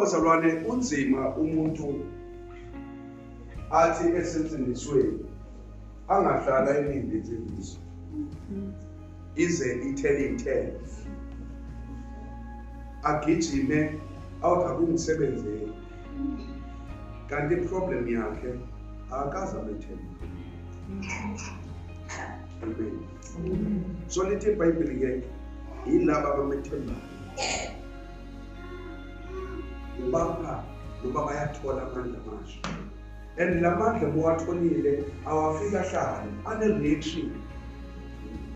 Bazalwane, unzima umuntu athi esensindisweni angahlala elinde insindiso ize ithele ithele, agijime awuthi akungisebenzeli, kanti iproblem yakhe akaze amethembe. Amen. So lithi iBhayibheli ke yilaba abamethembayo ubapha noma bayathola amandla amasha, and la mandla bowatholile awafika ahlale ane-reaction.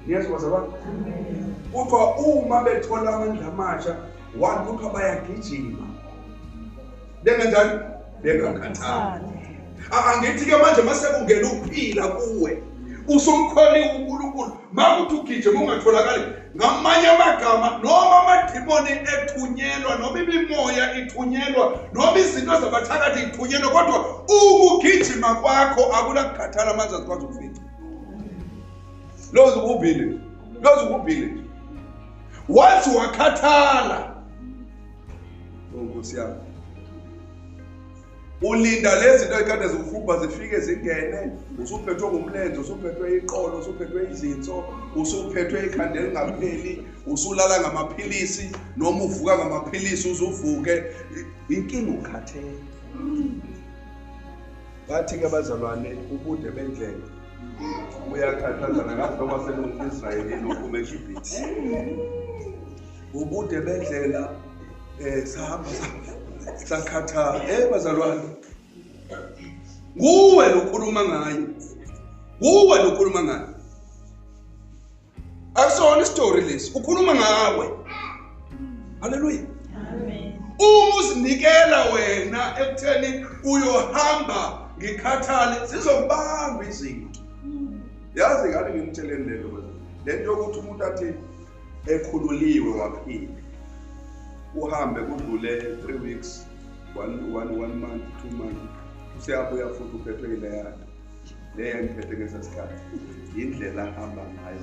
Niyezwa bazalwane? Kuthiwa uma bethola amandla amasha, one, kuthiwa bayagijima bengenjani, bengakhathali. Angithi-ke manje mase kungena ukuphila kuwe, usumkholiwe uNkulunkulu, makuthi ugijima ungatholakali. Ngamanye amagama, noma amadimoni ethunyelwa, noma imimoya ithunyelwa, noma izinto zabathakathi ithunyelwa, kodwa ukugijima kwakho akunakukhathala, amanzi azikwazi ukufica. Lozo ubhile, lozo ubhile. Once wakhathala, Nkosi yami, ulinda lezi zinto ekade zikuhubha zifike zingene, usuphethwe ngumlenze, usuphethwe iqolo, usuphethwe izinso, usuphethwe ikhanda elingapheli, usulala ngamaphilisi noma uvuka ngamaphilisi uzuvuke, inkinga ukhathele. Bathi-ke bazalwane, ubude bendlela buyakhathazana ngathi noma sekungu-Israyeli lophuma eGibhithe. Ubude bendlela sahamba sakhathala. Bazalwane, nguwe lokhuluma ngaye, nguwe lokhuluma ngaye, akusona isitori lesi, ukhuluma ngawe. Haleluya, amen. Uma uzinikela wena ekutheni uyohamba ngikhathale, zizobamba izinto. Yazi ngani ngimtsheleni lento, lento yokuthi umuntu athi ekhululiwe waphila, uhambe kudlule 3 weeks, one month, 2 months, useyabuya futhi uphethwe yileya leyo emphethe ngesasikhathi. Indlela ahamba ngayo.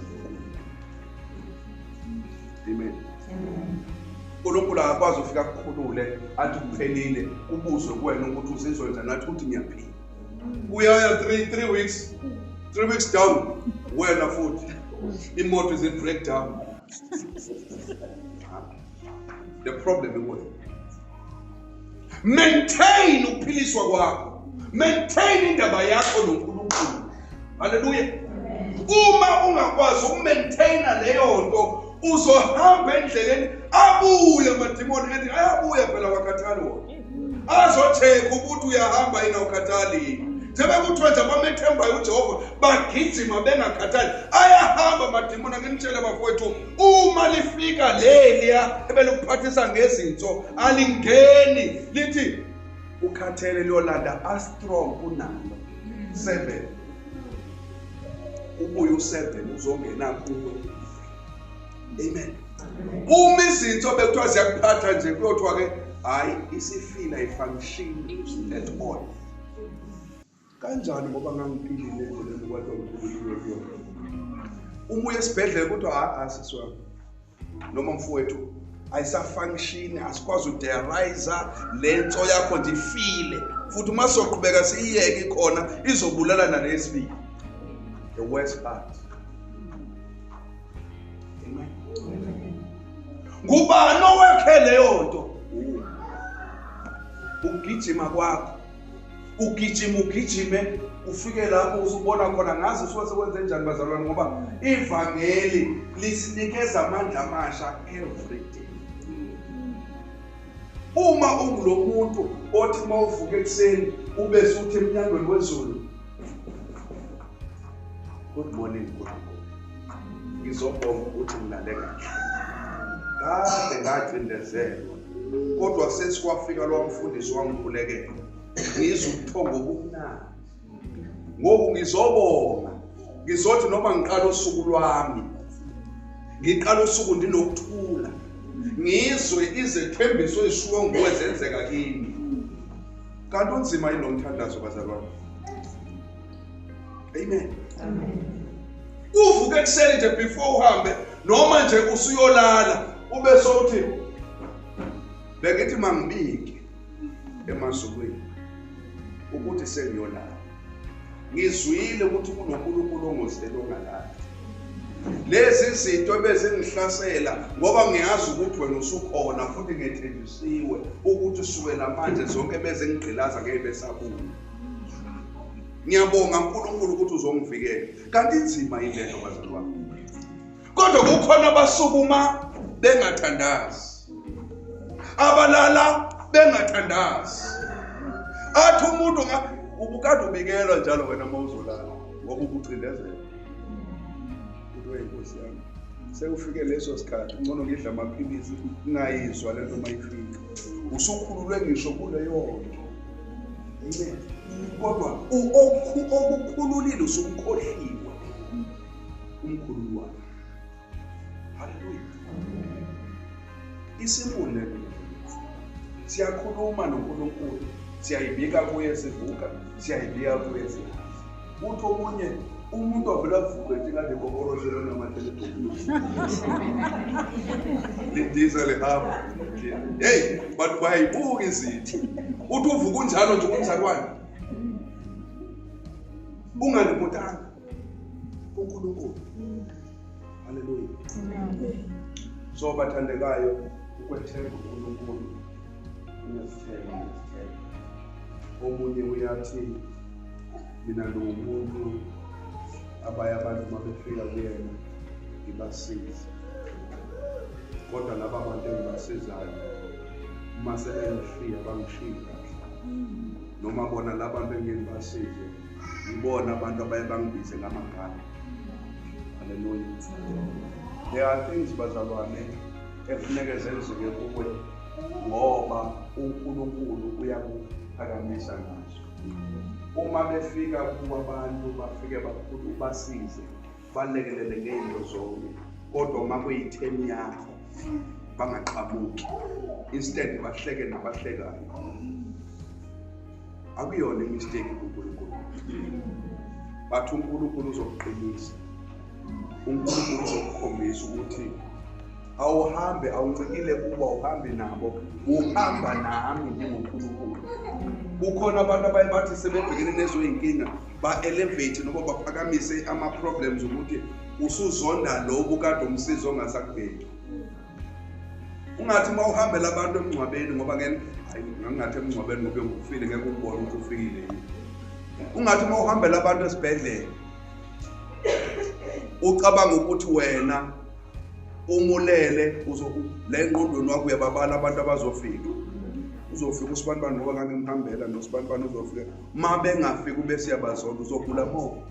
Amen. uNkulunkulu akakwazi ufika kukhulule athi kuphelile, kubuzwe kuwena ukuthi uzizwa nathi uthi ngiyaphila. Uyaya 3 weeks, 3 weeks down, wena futhi imoto is in breakdown. The problem is maintain ukuphiliswa kwakho, maintain indaba yakho noNkulunkulu. Haleluya. Uma ungakwazi ukumaintaina leyo nto, uzohamba endleleni abuye amadimoni, ethi ayabuya phela wakhathali wona, azocheka ukuthi uyahamba yini awukhathali. Njengoba kuthiwa nje abamethembayo uJehova bagijima bengakhathali, ayahamba amadimoni. Anginitshele bafowethu, uma lifika leliya ebelikuphathisa ngezinso, alingeni lithi ukhathele, liyolanda a-strong kunalo 7, ubuye u7 uzongena kuwe. Amen. Uma izinto bekuthiwa ziyakuphatha nje, kuyothiwa ke hayi isifila ayifunction at all. Kanjani ngoba ngangiphilile endleleni kwathiwa ngikhululiwe kuyona. Uma uye esibhedlela kuthiwa ha sisi wami noma mfowethu ayisafunction, asikwazi udialyzer le nso yakho nje ifile, futhi uma soqhubeka siyiyeke ikhona izobulala nalesibili. The worst part. Amen. Ngubani owakhe leyo nto? Ukugijima kwakho, ugijima ugijime ufike lapho usubona khona ngazi usuke sekwenze njani bazalwane, ngoba ivangeli lisinikeza amandla amasha every day. Uma ungulo muntu othi uma uvuka ekuseni ube suthi emnyangweni wezulu, good morning Nkulunkulu, ngizobonga ukuthi ngilale kahle, kade ngacindezelwa, kodwa sesikwafika lo mfundisi wangikhulekela, ngizwe ubuthongo obumnandi. Ngoku ngizobonga, ngizothi noma ngiqala usuku lwami, ngiqala usuku ndinokuthula, ngizwe izethembiso ezishiwo nguwe zenzeka kimi. Kanti unzima yini lo mthandazo bazalwane? Amen. Uvuke ekuseni nje before uhambe, noma nje usuyolala, ube sowuthi bengithi mangibike emazulwini ukuthi sengiyolala. Ngizwile ukuthi kunoNkulunkulu ongozelo ongalali. Lezi zinto ebezingihlasela ngoba ngiyazi ukuthi wena usukhona futhi ngethenjisiwe ukuthi sukela manje zonke bezingigqilaza ngeke besabuya. Ngiyabonga uNkulunkulu ukuthi uzongivikela. Kanti inzima indlela bazalwane. Kodwa kukhona abasukuma bengathandazi. Abalala bengathandazi. Athi umuntu ubukade ubikelwa njalo wena mawuzolala ngoba ubucindezela. Inkosi yami sekufike leso sikhathi ngcono ngidla amaphilisi ngingayizwa lento mayifika. Usukhululwe ngisho kuleyo nto. Amen. Kodwa okukhululile usumkhohliwe umkhululi wakhe. Haleluya. Isimule siyakhuluma noNkulunkulu, siyayibika kuye sivuka, siyayibika kuye sihamba. Uthi omunye umuntu avela avuke njengathi kokoroshe lona amathele lidiza lihamba. Hey, bantu bayayibuka izinto. Uthi uvuka unjalo nje umzalwane. Ungalibotanga uNkulunkulu. Haleluya. So bathandekayo ukwethemba uNkulunkulu unezithelo. Omunye uyathi mina ngumuntu abaye abantu uma befika kuyena ngibasize, kodwa laba bantu engibasizayo uma sebengishiya bangishiyi kahle, noma bona laba bantu engike ngibasize ngibona abantu abaye bangibize ngamagama. Haleluya. There are things bazalwane efuneke zenzeke kuwe ngoba uNkulunkulu uyakuphakamisa ngazo. Uma befika kubo abantu bafike bakhulu basize balekelele ngey'nto zonke, kodwa uma kuyithemu yakho bangaqhamuki, instead bahleke nabahlekayo. Akuyona imistake kuNkulunkulu. Bathi uNkulunkulu uzokuqinisa, uNkulunkulu uzokukhombisa ukuthi awuhambe, awuncikile kubo, awuhambi nabo, uhamba nami njengoNkulunkulu. Kukhona abantu abaye bathi sebebhekene nezo inkinga ba-elevate noma baphakamise ama-problems ukuthi usuzonda lobu kade umsizo ongasakubheki. Ungathi uma uhambela abantu emngcwabeni ngoba ngeke, hayi ngingathi emngcwabeni ngoba ufile ngeke ukubone ukuthi ufikile yini. Ungathi uma uhambela abantu esibhedlela ucabanga ukuthi wena umulele le ngqondweni wakho uyababala abantu abazofika. Uzofika usibanibani ngoba ngangimhambela nosibanibani uzofika. Uma bengafiki ube siyabazonda uzogula mo.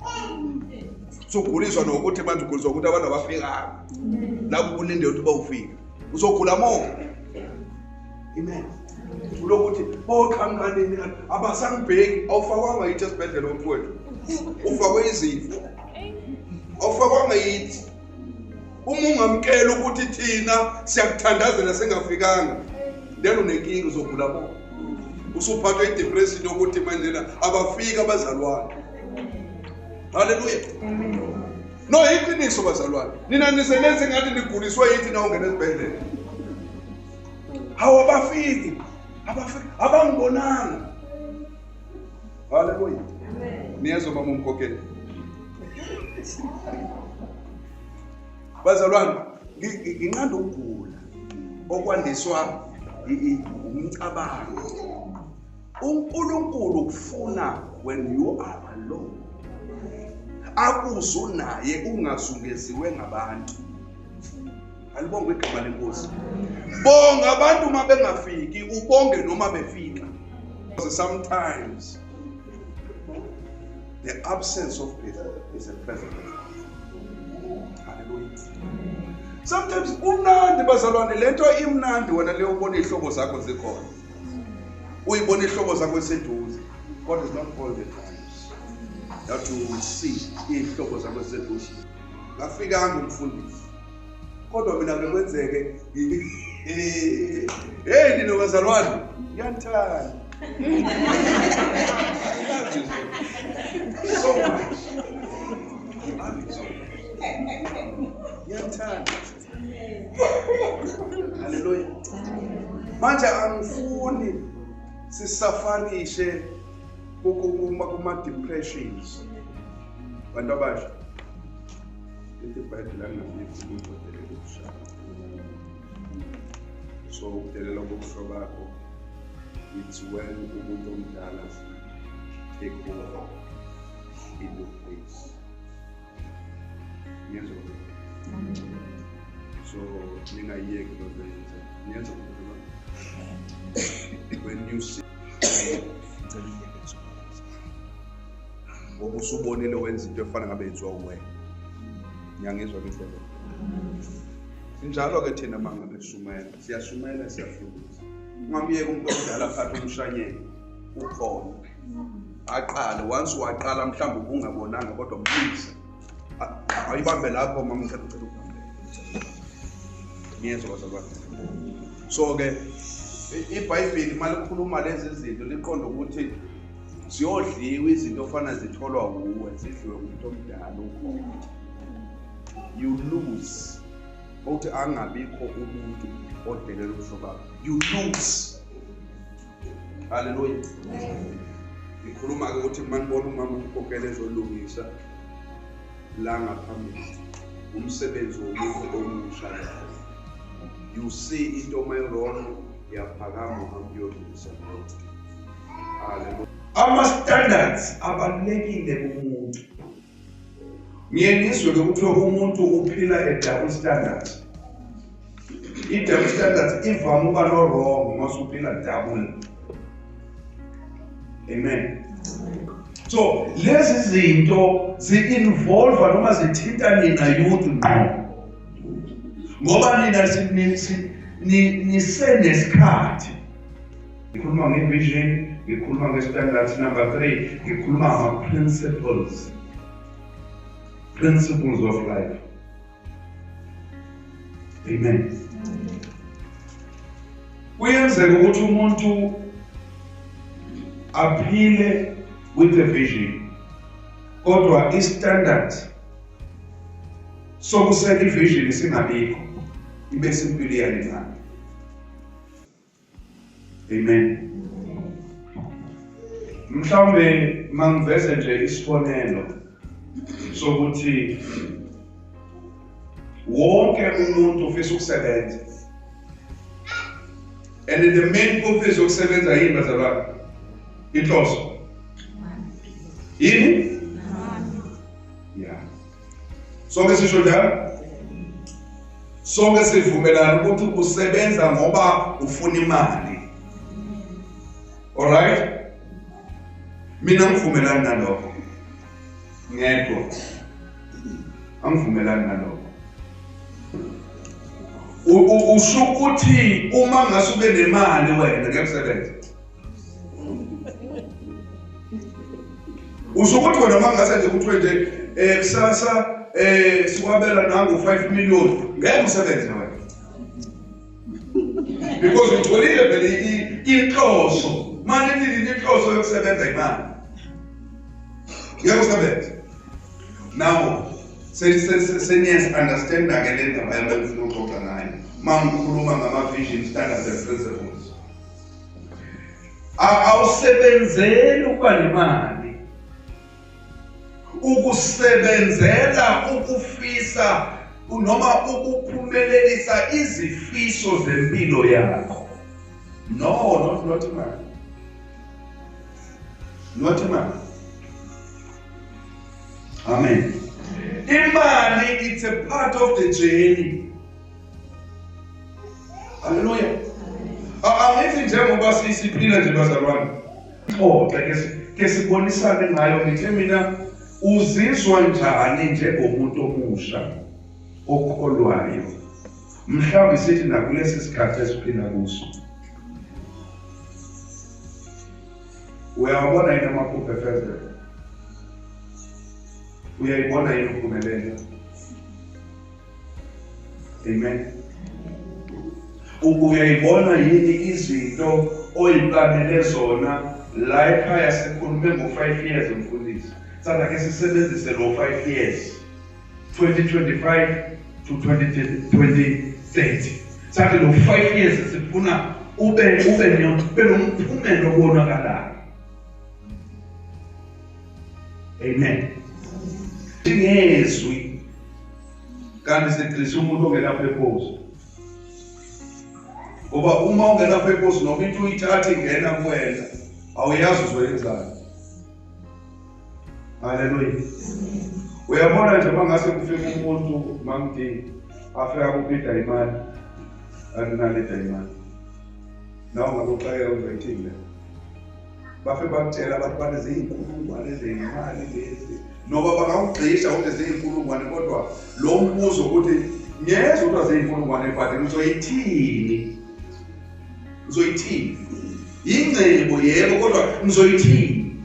Usuguliswa nokuthi manje uguliswa ukuthi abantu abafikanga. La kulinde ukuthi bawufika. Uzogula mo. Amen. Ulokuthi boqhamuka nini abasangibheki, awufakwanga yithi esibhedlela umfowethu. Ufakwe izifo. Awufakwanga yithi. Uma ungamkela ukuthi thina siyakuthandazela sengafikanga, then unenkinga uzogula bo. Usuphathwa i-depression yokuthi manje abafika abazalwane. Haleluya. No, iqiniso bazalwane. Nina nisebenze ngathi niguliswe yithi na ungena esibhedlela. Hawu abafiki. Abafiki abangibonanga. Haleluya. Amen. Niyezwa mama umkhokheli. Bazalwane, nginqanda ukugula okwandiswa umcabango. uNkulunkulu ufuna when you are alone. Akuzu naye ungazungeziwe ngabantu. Alibongwe igama lenkosi. Bonga abantu uma bengafiki, ubonge noma befika. Sometimes the absence of people is a presence. Hallelujah. Sometimes kumnandi bazalwane, lento imnandi wena leyo ubona ihlobo zakho zikhona. Uyibona ihlobo zakho eseduze. God is not all the times that you will see ihlobo zakho eseduze. Ngafikanga umfundisi. Kodwa mina bekwenzeke hey nina bazalwane, ngiyanithanda. I love you so much. I love you so much. Ngiyanithanda. Haleluya. Manje angifuni sisafarishe kuma depressions. Bantu abasha, into iBhayibheli angabikho umuntu odelela ubushaba. So ukudelela kobushaba bakho, it's when umuntu omdala take over in your place. Ngiyezwa. So ningayiyeki loo nto yenza. Ngiyezwa. When you see ngoba usubonile wenza into efana ngabe yenziwa uwena. Ngiyangizwa ke indlela. Sinjalo ke thina mangabe sishumayela, siyashumayela siyafundisa. Ungamyeki umuntu omdala aphathe umshanyelo ukhona. Aqale once waqala mhlawumbe ubungabonanga kodwa mlisa. Ayibambe lapho mama ngicela ukubambe. Ngiyezwa bazalwane. So ke iBhayibheli malikhuluma lezi zinto liqonda ukuthi ziyodliwa izinto ofana zitholwa wuwe, zidliwe umuntu omdala ukhona. You lose. Uthi angabikho umuntu odelela ubusho bakho. You lose. Hallelujah. Ngikhuluma ke ukuthi manibona umama umkhokhele ezolungisa la ngaphambili umsebenzi womuntu omusha lo. You see into mayi-wrong, uyaphakama uhambe uyolungisa leyo. Hallelujah. Ama-standards abalulekile kumuntu. Ngiye ngizwe ke kuthiwa umuntu uphila a double standard. I-double standard ivame ukuba no-wrong mase uphila double. Amen. So lezi zinto zi-involve noma zithinta nina youth ngqo. Ngoba nina nisenesikhathi. Ngikhuluma nge-vision, ngikhuluma nge-standards number 3, ngikhuluma ngama-principles. Principles of life. Amen. Kuyenzeka ukuthi umuntu aphile with a vision, kodwa i-standard sokuseka i-vision singabikho, ibe simpilo iyalimala. Amen. Mhlawumbe mangiveze nje isibonelo sokuthi wonke umuntu ufisa ukusebenza. And the main purpose yokusebenza yini bazalwane? Inhloso. Yini? Yeah. Sonke sisho njalo? Sonke sivumelana ukuthi usebenza ngoba ufuna imali. Alright? Mina ngivumelana nalokho. Ngedwa. Angivumelani nalokho. Usho ukuthi uma ngase ube nemali wena ngeke usebenze. Usho ukuthi wena uma ngase nje kuthiwe nje kusasa sikwabela nangu 5 million ngeke usebenze wena. Because utholile vele inhloso. Manje nini inhloso yokusebenza imali. Ngeke usebenze. Now seniyas understand ke le ndaba yami engifuna ukuxoxa ngayo. Mangikhuluma ngama vision, standards and principles. Awusebenzeli ukuba nemali. Ukusebenzela ukufisa noma ukuphumelelisa izifiso zempilo yakho. No, not imali. Not imali. Amen. Imali, it's a part of the journey. Hallelujah. Angithi njengoba siphila nje bazalwane. Xoxa ke sibonisane ngayo ngithe mina uzizwa njani njengomuntu omusha okholwayo. Mhlawumbe sithi nakulesi sikhathi esiphila kuso. Uyawabona yini amaphupho efezela? Uyayibona yini uphumelela? Amen. Uyayibona yini izinto oyiplanele zona la ekhaya? Sikhulume ngo-5 years mfundisi. Sathi ake sisebenzise lo 5 years 2025 to 2030. Sathi lo 5 years sifuna ube nomphumela obonakalayo. Amen. Ngezwi kanti sigcisa umuntu ongena purpose. Ngoba uma ungena purpose noma into uyithathe ingena kuwena awuyazi uzoyenzani. Haleluya. Uyabona nje mangase kufika umuntu mamdi afika kuphinda imali andinale imali. Nawe ngakuxakeka uzoyithini le? Bafe bakutshela abantu baneziyinkulungwane zeyimali lezi. Noma bangakugxisha ukuthi ziyinkulungwane kodwa lo mbuzo ukuthi ngiyezwa ukuthi ziyinkulungwane but uzoyithini? Uzoyithini? Ingcebo yebo kodwa ngizoyithini?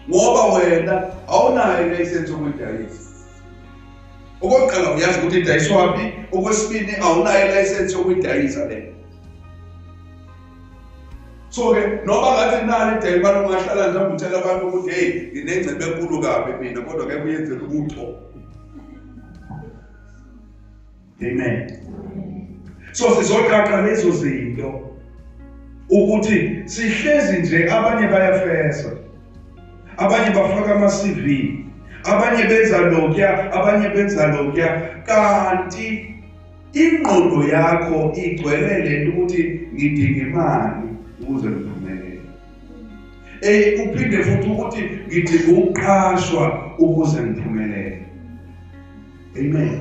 Ngoba wena awunayo ilayisensi yokuyidayisa. Okokuqala uyazi ukuthi idayiswaphi, okwesibili awunayo ilayisensi yokuyidayisa le. So ke noma ngathi nani idayimani ungahlala nje utshela abantu ukuthi hey nginengcebo enkulu kabi mina kodwa ngeke uyenze lutho. Amen. So sizoqaqa lezo zinto ukuthi sihlezi nje abanye bayafesa, abanye bafaka ama CV, abanye benza lokya, abanye benza lokya, kanti ingqondo yakho igcwele lento ukuthi ngidinga imali ukuze ngiphumelele. Uphinde futhi ukuthi ngidinga ukuqashwa ukuze ngiphumelele. Amen.